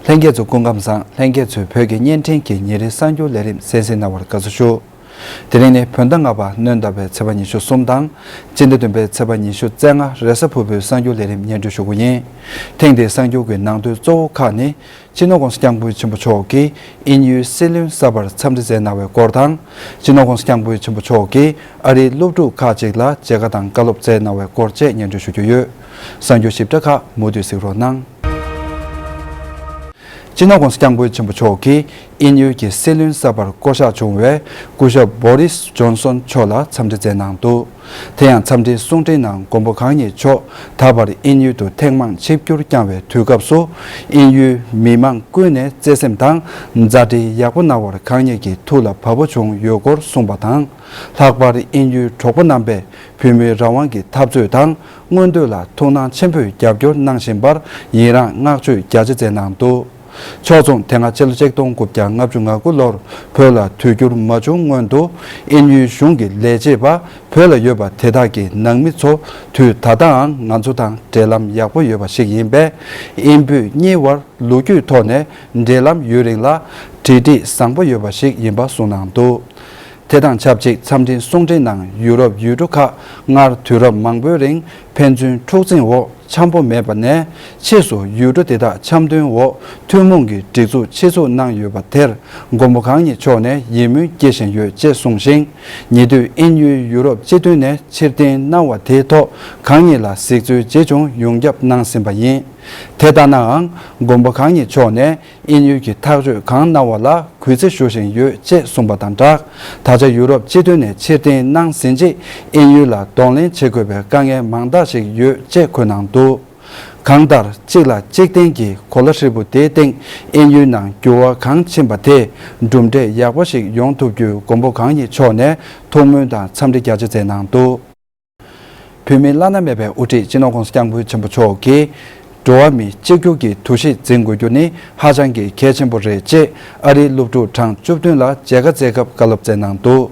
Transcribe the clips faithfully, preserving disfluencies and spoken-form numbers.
ལྷན་རྒྱས་ཚོ་སྐུ་ཁམས་བཟང་། ལྷན་རྒྱས་ཚོས་བོད་ཀྱི་བརྙན་འཕྲིན་གྱི་ཉིན་རེའི་གསར་འགྱུར་ལས་རིམ་གསན་གཟིགས་གནང་བར་དགའ་བསུ་ཞུ། དེ་རིང་ནི་བོད་ཟླ་ལྔ་པ་སྣྲོན་ཟླ་བའི་ཚེས་པ་ཉི་ཤུ་གསུམ་དང་། སྤྱི་ཟླ་བདུན་པའི་ཚེས་པ་ཉི་ཤུ་རྩ་ལྔ་རེས་གཟའ་ཕུར་བུའི་གསར་འགྱུར་ལས་རིམ་སྙན་སྒྲོན་ཞུ་རྒྱུ་ཡིན། ཐེངས་འདིའི་གསར་འགྱུར་གྱི་ནང་དོན་གཙོ་བོ་ཁག་ནི། སྤྱི་ནོར་༸གོང་ས་༸སྐྱབས་མགོན་ཆེན་པོ་མཆོག་གིས་དབྱིན་ཡུལ་སྲིད་བློན་གསར་པར་འཚམས་འདྲི་མཛད་གནང་བའི་སྐོར་དང་། སྤྱི་ནོར་༸གོང་ས་༸སྐྱབས་མགོན་ཆེན་པོ་མཆོག་གིས་ཨ་རིའི་སློབ་ཕྲུག་ཁག་ཅིག་ལ་མཇལ་ཁ་དང་བཀའ་སློབ་སྩལ་གནང་བའི་སྐོར་བཅས་སྙན་སྒྲོན་ཞུ་རྒྱུ་ཡོད། གསར་འགྱུར་ཞིབ་ཕྲ་ཁག་མུ་མཐུད་གཟིགས་རོགས་གནང་། སྤྱི་ནོར་༸གོང་ས་༸སྐྱབས་མགོན་ཆེན་པོ་མཆོག་གིས་དབྱིན་ཡུལ་གྱི་སྲིད་བློན་གསར་པར་བསྐོ་གཞག་བྱུང་བའི་སྐུ་ཞབས་བོ་རིས་ཇོན་སོན་མཆོག་ལ་འཚམས་འདྲི་མཛད་གནང་འདུག་དེ་ཡང་འཚམས་འདྲིའི་གསུང་འཕྲིན་ནང་མགོན་པོ་གང་ཉིད་མཆོག་ད་བར་དབྱིན་ཡུལ་དུ་ཐེངས་མང་ཆིབས་བསྒྱུར་བསྐྱངས་པའི་དུས་སྐབས་སུ། དབྱིན་ཡུལ་མི་མང་ཀུན་ནས་བརྩེ་སེམས་དང་མཛའ་འབྲེལ་ཡག་པོ་གནང་བར་གང་ཉིད་ཀྱི་ཐུགས་ལ་བབ་པོ་བྱུང་ཡོད་སྐོར་གསུངས་པ་དང་། ལྷག་པར་དབྱིན་ཡུལ་གྲོགས་པོ་རྣམ་པས་བོད་མིའི་རང་དབང་གི་འཐབ་རྩོད་དང་མངོན་འདོད་ལ་ཐུགས་སྣང་ཆེན་པོས་རྒྱབ་སྐྱོར་གནང་བཞིན་པར་ཡི་རངས་བསྔགས་བརྗོད་རྒྱ་ཆེ་མཛད་གནང་འདུག་ཕྱོགས་མཚུངས། དེ་སྔ་ཕྱི་ལོ་ཆིག་སྟོང་དགུ་བརྒྱ་ལྔ་བཅུ་ང་དགུ་ལོར་བོད་ལ་དུས་འགྱུར་མ་བྱུང་སྔོན་དུ། དབྱིན་ཡུལ་གཞུང་གི་ལས་བྱེད་པ་བོད་ལ་ཡོད་པ་དེ་དག་གི་ནང་མི་ཚོ་དུས་ད་ལྟའང་ང་ཚོ་དང་འབྲེལ་ལམ་ཡག་པོ་ཡོད་པ་ཞིག་ཡིན་པས། དབྱིན་བོད་གཉིས་དབར་ལོ་རྒྱུས་ཐོག་ནས་འབྲེལ་ལམ་ཡོད་རིང་ལ་འབྲེལ་འདྲིས་བཟང་པོ་ཡོད་པ་ཞིག་ཡིན་པ་གསུངས་གནང་འདུག་དེ་དང་ཆབས་ཅིག་འཚམས་འཕྲིན་གསུང་འཕྲིན་ནང་ཡུ་རོབ་ཡུལ་གྲུ་ཁག་སྔར་དུས་རབས་མང་པོའི་རིང་ཕན་ཚུན་འཁྲུག་འཛིང་འོག་འཆམ་པོ་མེད་པ་ནས། ཕྱིས་སུ་ཡུལ་གྲུ་དེ་དག་འཆམ་མཐུན་འོག་ཐུན་མོང་གི་སྒྲིག་འཛུགས་ཆེད་འཛུགས་གནང་ཡོད་པ་དེར་མགོན་པོ་གང་ཉིད་མཆོག་ནས་ཡིད་སྨོན་སྐྱེ་བཞིན་ཡོད་ཅེས་གསུངས་ཤིང་། ཉེ་དུས་དབྱིན་ཡུལ་ཡུ་རོབ་སྤྱི་མཐུན་ནས་ཕྱིར་འཐེན་གནང་བ་དེའི་ཐོག་གང་ཉིད་ལ་གཟིགས་ཚུལ་ཇི་བྱུང་ཡོངས་ཁྱབ་གནང་ཟིན་པ་ཡིན། དེ་ལྟ་ནའང་མགོན་པོ་གང་ཉིད་མཆོག་ནས། དབྱིན་ཡུལ་གྱི་ཐག་གཅོད་གང་གནང་བ་ལ་གུས་བརྩི་ཞུ་བཞིན་ཡོད་ཅེས་གསུངས་པ་དང་སྦྲགས། ད་ཆ་ཡུ་རོབ་སྤྱི་མཐུན་ནས་ཕྱིར་འཐེན་གནང་ཟིན་རྗེས་དབྱིན་ཡུལ་ལ་གདོང་ལེན་བྱེད་དགོས་པའི་དཀའ་ངལ་མང་དག་ཞིག་ཡོད་ཅེས་འཁོད་གནང་འདུག་གང་ལྟར་གཅིག་ལ་གཅིག་བརྟེན་གྱི་གོ་ལ་ཧྲིལ་པོ་དེའི་སྟེང་དབྱིན་ཡུལ་ནང་འགྱུར་བ་གང་ཕྱིན་པ་དེ་གྲུབ་འབྲས་ཡག་པོ་ཞིག་ཡོང་ཐུབ་རྒྱུའི་མགོན་པོ་གང་ཉིད་མཆོག་ནས་ཐུགས་སྨོན་དང་འཚམས་འདྲི་རྒྱ་ཆེ་མཛད་གནང་འདུག་བོད་མིའི་བླ་ན་མེད་པའི་དབུ་ཁྲིད་སྤྱི་ནོར་༸གོང་ས་༸སྐྱབས་མགོན་ཆེན་པོ་མཆོག་གིས། འགྲོ་བ་མི་གཅིག་གྱུར་གྱི་འདུ་ཤེས་འཛིན་དགོས་རྒྱུ་ནི་ཧ་ཅང་གི་གལ་ཆེན་པོ་རེད་ཅེས་ཨ་རིའི་སློབ་ཕྲུག་གྲངས་བཅུ་བདུན་ལ་མཇལ་ཁ་བསྩལ་སྐབས་བཀའ་སློབ་སྩལ་གནང་འདུག་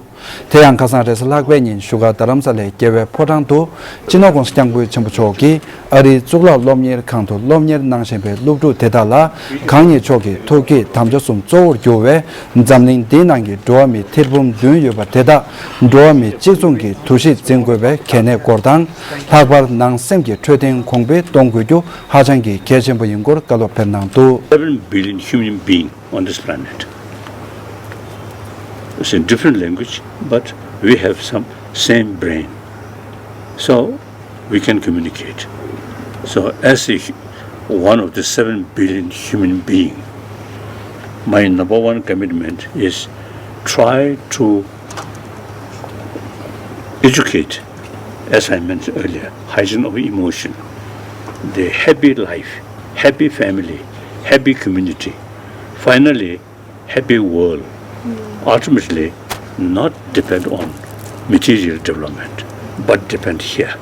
དེ་ཡང་ཁ་སང་རེས་གཟའ་ལྷག་པའི་ཉིན་བཞུགས་སྒར་རྡ་རམ་ས་ལའི་རྒྱལ་བའི་ཕོ་བྲང་དུ་སྤྱི་ནོར་༸གོང་ས་༸སྐྱབས་མགོན་ཆེན་པོ་མཆོག་གིས་ཨ་རིའི་གཙུག་ལག་སློབ་གཉེར་ཁང་དུ་སློབ་གཉེར་གནང་བཞིན་པའི་སློབ་ཕྲུག་དེ་དག་ལ་གང་ཉིད་མཆོག་གི་ཐུགས་བསྐྱེད་དམ་བཅའ་གསུམ་གཙོ་བོར་གྱུར་བའི་འཛམ་གླིང་འདིའི་ནང་གི་འགྲོ་བ་མི་ཐེར་འབུམ་བདུན་ཡོད་པ་དེ་དག་འགྲོ་བ་མི་གཅིག་མཚུངས་ཀྱི་འདུ་ཤེས་འཛིན་དགོས་པའི་གལ་གནད་སྐོར་དང་། ལྷག་པར་ནང་སེམས་ཀྱི་འཕྲོད་བསྟེན་གོང་འཕེལ་གཏོང་དགོས་རྒྱུ་ཧ་ཅང་གི་གལ་ཆེན་པོ་ཡིན་སྐོར་བཀའ་སློབ་ཕེབས་གནང་འདུག Seven billion human being on this planet. It's a different language, but we have some same brain. So we can communicate. So as a hu- one of the seven billion human being, my number one commitment is try to educate, as I mentioned earlier, hygiene of emotion, the happy life, happy family, happy community, finally happy world, ultimately not depend on material development, but depend here.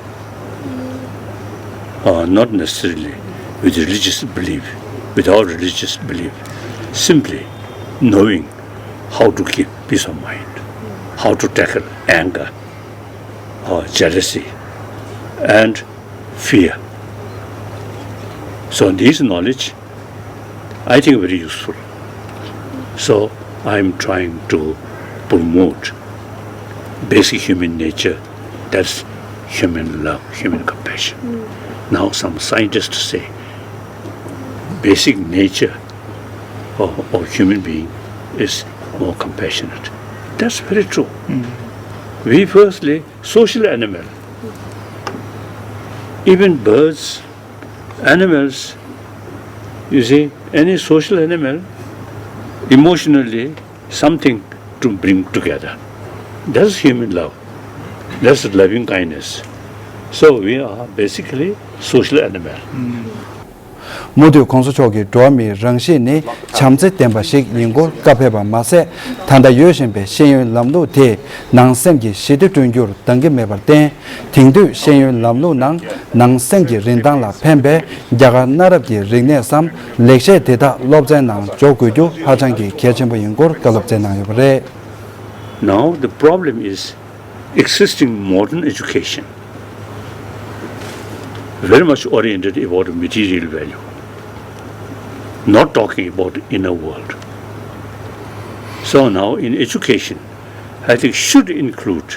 Uh, not necessarily with religious belief, without religious belief, simply knowing how to keep peace of mind, how to tackle anger, uh, jealousy, and fear. So this knowledge, I think, very useful. So I am trying to promote basic human nature, that's human love, human compassion. Now some scientists say basic nature of, of human being is more compassionate. That's very true. We firstly social animal. Even birds, animals, you see, any social animal, emotionally something to bring together. That's human love. That's loving kindness. So we are basically social animal. མུ་མཐུད་༸གོང་ས་མཆོག་གིས་འགྲོ་བ་མིའི་རང་གཤིས་ནི་བྱམས་བརྩེ་ལྡན་པ་ཞིག་ཡིན་སྐོར་བཀའ་ཕེབས་པ་མ་ཟད། ད་ལྟ་ཡོད་བཞིན་པའི་ཤེས་ཡོན་ལམ་ལུགས་དེས་ནང་སེམས་ཀྱི་ཞི་བདེ་བསྐྲུན་རྒྱུར་འདང་གི་མེད་པར་བརྟེན། དེང་དུས་ཤེས་ཡོན་ལམ་ལུགས་ནང་ནང་སེམས་ཀྱི་རིན་ཐང་ལ་ཕན་པའི་རྒྱ་གར་གནའ་རབས་ཀྱི་རིག་གནས་སམ་ལེགས་བཤད་དེ་དག་སློབ་ཚན་ནང་འཇོག་དགོས་རྒྱུ་ཧ་ཅང་གི་གལ་ཆེན་པོ་ཡིན་སྐོར་བཀའ་སློབ་སྩལ་གནང་ཡོད་པ་རེད། Now the problem is existing modern education very much oriented about material value. not talking about the inner world. So now in education, I think should include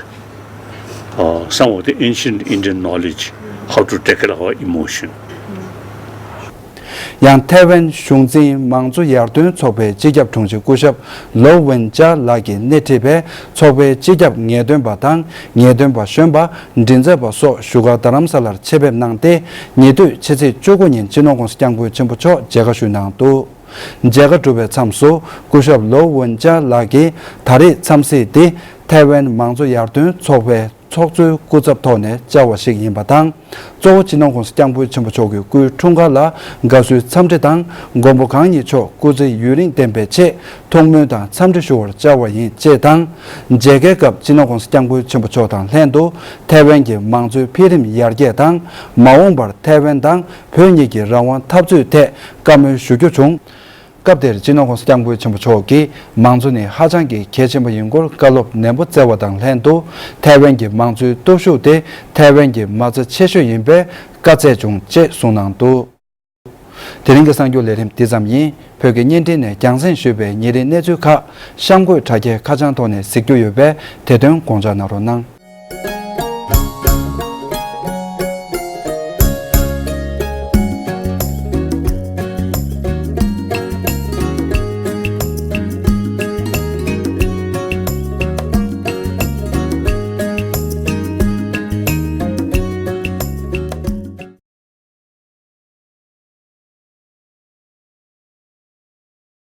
uh, some of the ancient Indian knowledge, how to tackle our emotion. ཡང་ཐའེ་ཝན་གཞུང་འཛིན་མང་གཙོ་ཡར་ཐོན་ཚོགས་པའི་སྤྱི་ཁྱབ་དྲུང་ཆེ་སྐུ་ཞབས་ལོ་ཝུན་ཅཱ་ལགས་ཀྱིས་སྣེ་ཁྲིད་པའི་ཚོགས་པའི་སྤྱི་ཁྱབ་ངེས་སྟོན་པ་དང་ངེས་སྟོན་པ་གཞོན་པ། མགྲིན་ཚབ་པ་སོགས་བཞུགས་སྒར་རྡ་རམ་ས་ལར་ཆེད་ཕེབས་གནང་སྟེ། ཉེ་དུས་ཕྱི་ཚེས་བཅུ་དགུ་ཉིན་སྤྱི་ནོར་༸གོང་ས་༸སྐྱབས་མགོན་ཆེན་པོ་མཆོག་མཇལ་ཁ་ཞུས་གནང་འདུག་མཇལ་ཁ་གྲུབ་པའི་མཚམས་སུ་སྐུ་ཞབས་ལོ་ཝུན་ཅཱ་ལགས་ཀྱིས་ད་རེས་འཚམས་གཟིགས་འདི་ཐའེ་ཝན་མང་གཙོ་ཡར་ཐོན་ཚོགས་པའི་ཚོགས་གཙོའི་སྐུ་ཚབ་ཐོག་ནས་བཅར་བ་ཞིག་ཡིན་པ་དང་། གཙོ་བོ་སྤྱི་ནོར་༸གོང་ས་༸སྐྱབས་མགོན་ཆེན་པོ་མཆོག་གི་སྐུའི་འཁྲུངས་སྐར་ལ་དགའ་བསུའི་འཚམས་འདྲི་དང་མགོན་པོ་གང་ཉིད་མཆོག་སྐུ་ཚེ་ཡུན་རིང་བརྟན་པའི་ཆེད་ཐུགས་སྨོན་དང་འཚམས་འདྲི་ཞུ་བར་བཅར་བ་ཡིན་ཅེས་དང་། མཇལ་ཁའི་སྐབས་སྤྱི་ནོར་༸གོང་ས་༸སྐྱབས་མགོན་ཆེན་པོ་མཆོག་དང་ལྷན་དུ་ཐའེ་ཝན་གྱི་མང་གཙོའི་འཕེལ་རིམ་ཡར་རྒྱས་དང་། མ་འོངས་པར་ཐའེ་ཝན་དང་བོད་གཉིས་ཀྱི་རང་དབང་འཐབ་རྩོད་ཐད་བཀའ་མོལ་ཞུ་རྒྱུ་བྱུང་། སྐབས་དེར་སྤྱི་ནོར་༸གོང་ས་༸སྐྱབས་མགོན་ཆེན་པོ་མཆོག་གིས་མང་གཙོ་ནི་ཧ་ཅང་གི་གལ་ཆེན་པོ་ཡིན་སྐོར་བཀའ་སློབ་ནན་པོ་སྩལ་བ་དང་ལྷན་དུ། ཐའེ་ཝན་གྱི་མང་གཙོའི་སྟོབས་ཤུགས་དེ་ཐའེ་ཝན་གྱི་མ་རྩ་ཆེ་ཤོས་ཡིན་པས་བཀའ་སྩལ་བྱུང་ཅེས་གསུངས་གནང་འདུག་དེ་རིང་གི་གསར་འགྱུར་ལས་རིམ་འདི་ཙམ་ཡིན། བོད་ཀྱི་བརྙན་འཕྲིན་ནས་རྒྱང་སྲིང་ཞུས་པའི་ཉིན་རེའི་གནས་ཚུལ་ཁག་གཤམ་འཁོད་དྲ་རྒྱའི་ཁ་བྱང་ཐོག་ནས་གཟིགས་རྒྱུ་ཡོད་པས་དེ་དོན་དགོངས་འཇགས་གནང་རོགས་གནང་།